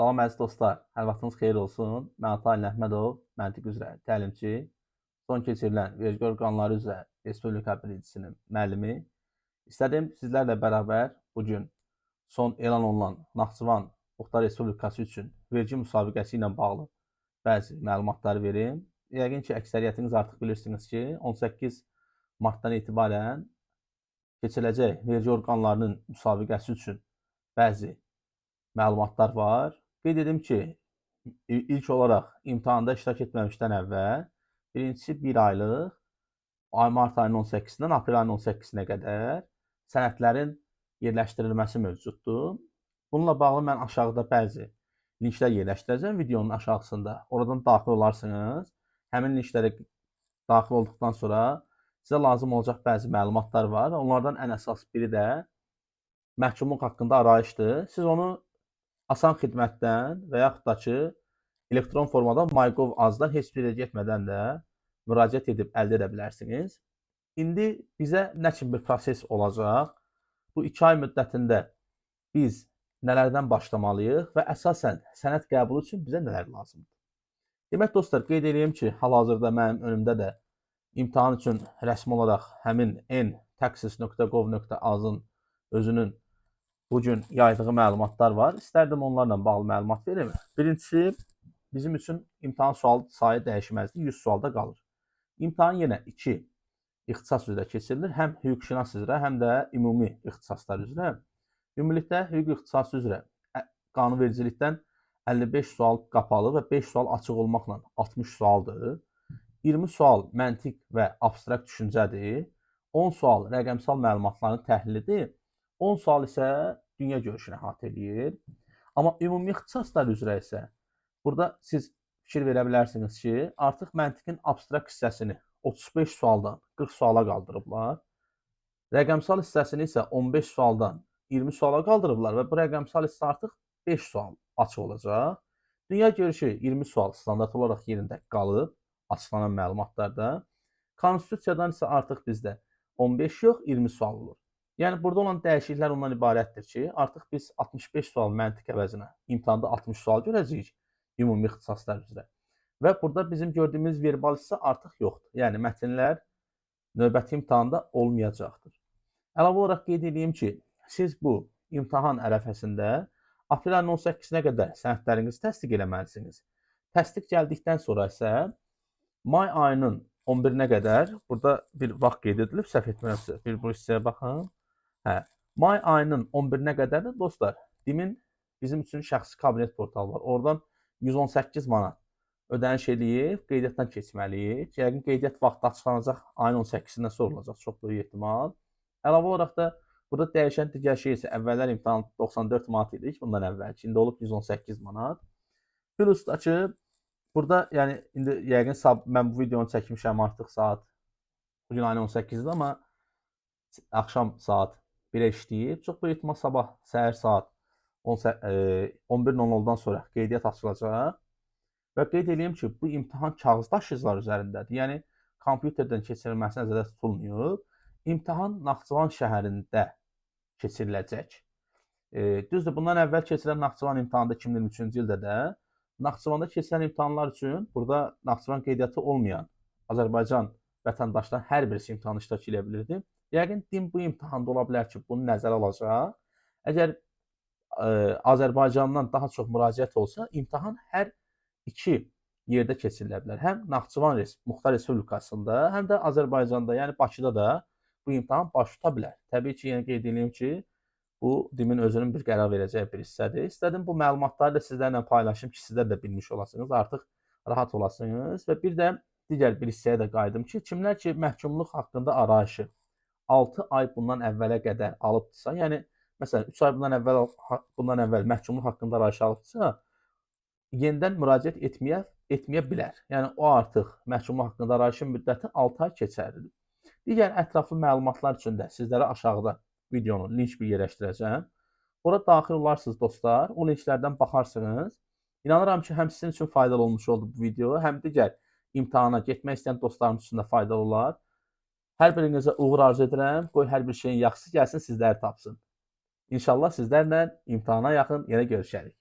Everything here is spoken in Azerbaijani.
Salam əziz dostlar, hər vaxtınız xeyir olsun. Mən Ata Əhmədov, məntiq üzrə təlimçi, son keçirilən vergi orqanları üzrə Respublika birincisinin müəllimi. İstədim sizlərlə bərabər bu gün son elan olunan Naxçıvan Muxtar Respublikası üçün vergi müsabiqəsi ilə bağlı bəzi məlumatları verim. Yəqin ki, əksəriyyətiniz artıq bilirsiniz ki, 18 martdan etibarən keçiriləcək vergi orqanlarının müsabiqəsi üçün bəzi məlumatlar var. Qeyd edim ki, ilk olaraq imtahanda iştirak etməmişdən əvvəl birincisi bir aylıq mart ayının 18-dən aprel ayının 18-nə qədər sənədlərin yerləşdirilməsi mövcuddur. Bununla bağlı mən aşağıda bəzi linklər yerləşdirəcəm videonun aşağısında. Oradan daxil olarsınız. Həmin linklərə daxil olduqdan sonra sizə lazım olacaq bəzi məlumatlar var və onlardan ən əsas biri də məhkumluq haqqında arayışdır. Siz onu asan xidmətdən və yaxud da ki, elektron formada MyGov.az-dan heç bir yerə getmədən də müraciət edib əldə edə bilərsiniz. İndi bizə nə kimi bir proses olacaq? Bu 2 ay müddətində biz nələrdən başlamalıyıq və əsasən sənəd qəbulu üçün bizə nələr lazımdır? Demək dostlar, qeyd edeyim ki, hal-hazırda mənim önümdə də imtahan üçün rəsmi olaraq həmin ntaxes.gov.az-ın özünün bu gün yaydığı məlumatlar var. İstərdim onlarla bağlı məlumat verim. Birincisi, bizim üçün imtahan sual sayı dəyişməzdir, 100 sualda qalır. İmtahan yenə 2 ixtisas üzrə keçirilir. Həm hüquqşünas üzrə, həm də ümumi ixtisaslar üzrə. Ümumilikdə hüquq ixtisası üzrə qanunvericilikdən 55 sual qapalı və 5 sual açıq olmaqla 60 sualdır. 20 sual məntiq və abstrakt düşüncədir. 10 sual rəqəmsal məlumatların təhlilidir. 10 sual isə dünya görüşünü əhatə eləyir. Amma ümumi ixtisaslar üzrə isə burada siz fikir verə bilərsiniz ki, artıq məntiqin abstrakt hissəsini 35 sualdan 40 suala qaldırıblar. Rəqəmsal hissəsini isə 15 sualdan 20 suala qaldırıblar və bu rəqəmsal hissə artıq 5 sual açıq olacaq. Dünya görüşü 20 sual standart olaraq yerində qalıb açıqlanan məlumatlarda. Konstitusiyadan isə artıq bizdə 15 yox, 20 sual olur. Yəni burada olan dəyişikliklər ondan ibarətdir ki, artıq biz 65 sual məntiq əvəzinə imtahanda 60 sual görəcəyik ümumi ixtisaslar üzrə. Və burada bizim gördüyümüz verbal hissə artıq yoxdur. Yəni mətnlər növbəti imtahanda olmayacaqdır. Əlavə olaraq qeyd edeyim ki, siz bu imtahan ərəfəsində aprel ayının 18-nə qədər sənədlərinizi təsdiq eləməlisiniz. Təsdiq gəldikdən sonra isə may ayının 11-nə qədər burada bir vaxt qeyd edilib, səhv etmirəmsə, bir bu hissəyə baxın. Hə, may ayının 11-nə qədər də dostlar, DİM-in bizim üçün şəxsi kabinet portalı var. Oradan 118 manat ödəniş eləyib qeydiyyatdan keçməliyik. Yəqin qeydiyyat vaxtı açıqlanacaq ayın 18-dən sonra olacaq, çox böyük ehtimal. Əlavə olaraq da burada dəyişən digər şey isə əvvəllər imtahan 94 manat idi bundan əvvəl. İndi olub 118 manat. Plus da ki, burada yəni indi yəqin mən bu videonu çəkmişəm artıq saat bu gün ayın 18-dir, amma axşam saat 1-ə işləyib. Çox böyük ehtimal sabah səhər saat 11:00-dan sonra qeydiyyat açılacaq. Və qeyd eləyim ki, bu imtahan kağız daşıyıcılar üzərindədir. Yəni kompüterdən keçirilməsi nəzərdə tutulmayıb. İmtahan Naxçıvan şəhərində keçiriləcək. Düzdür, bundan əvvəl keçirilən Naxçıvan imtahanında 2023-cü ildə də Naxçıvanda keçirilən imtahanlar üçün burada Naxçıvan qeydiyyatı olmayan Azərbaycan vətəndaşlarının hər birisi imtahanda iştirak edə bilirdi. Yəqin DİM bu imtahanda ola bilər ki, bunu nəzərə alacaq. Əgər Azərbaycandan daha çox müraciət olsa, imtahan hər iki yerdə keçirilə bilər. Həm Naxçıvan Muxtar Respublikasında, həm də Azərbaycanda, yəni Bakıda da bu imtahan baş tuta bilər. Təbii ki, yenə qeyd edeyim ki, bu DİM-in özünün bir qərar verəcəyi bir hissədir. İstədim bu məlumatları da sizlərlə paylaşım ki, sizlər də bilmiş olasınız, artıq rahat olasınız. Və bir də digər bir hissəyə də qayıdım ki, kimlər ki, məhkumluq haqqında arayışı 6 ay bundan əvvələ qədər alıbdırsa, yəni məsələn 3 ay bundan əvvəl məhkumluq haqqında arayış alıbdırsa, yenidən müraciət etməyə bilər. Yəni o artıq məhkumluq haqqında arayışın müddəti 6 ay keçərlidir. Digər ətraflı məlumatlar üçün də sizlərə aşağıda videonun link bir yerləşdirəcəm. Ora daxil olarsınız dostlar. O linklərdən baxarsınız. İnanıram ki, həm sizin üçün faydalı olmuş oldu bu video, həm digər imtahana getmək istəyən dostlarımız üçün də faydalı olar. Hər birinizə uğur arzu edirəm. Qoy hər bir şeyin yaxşısı gəlsin, sizləri tapsın. İnşallah sizlərlə imtahana yaxın yenə görüşərik.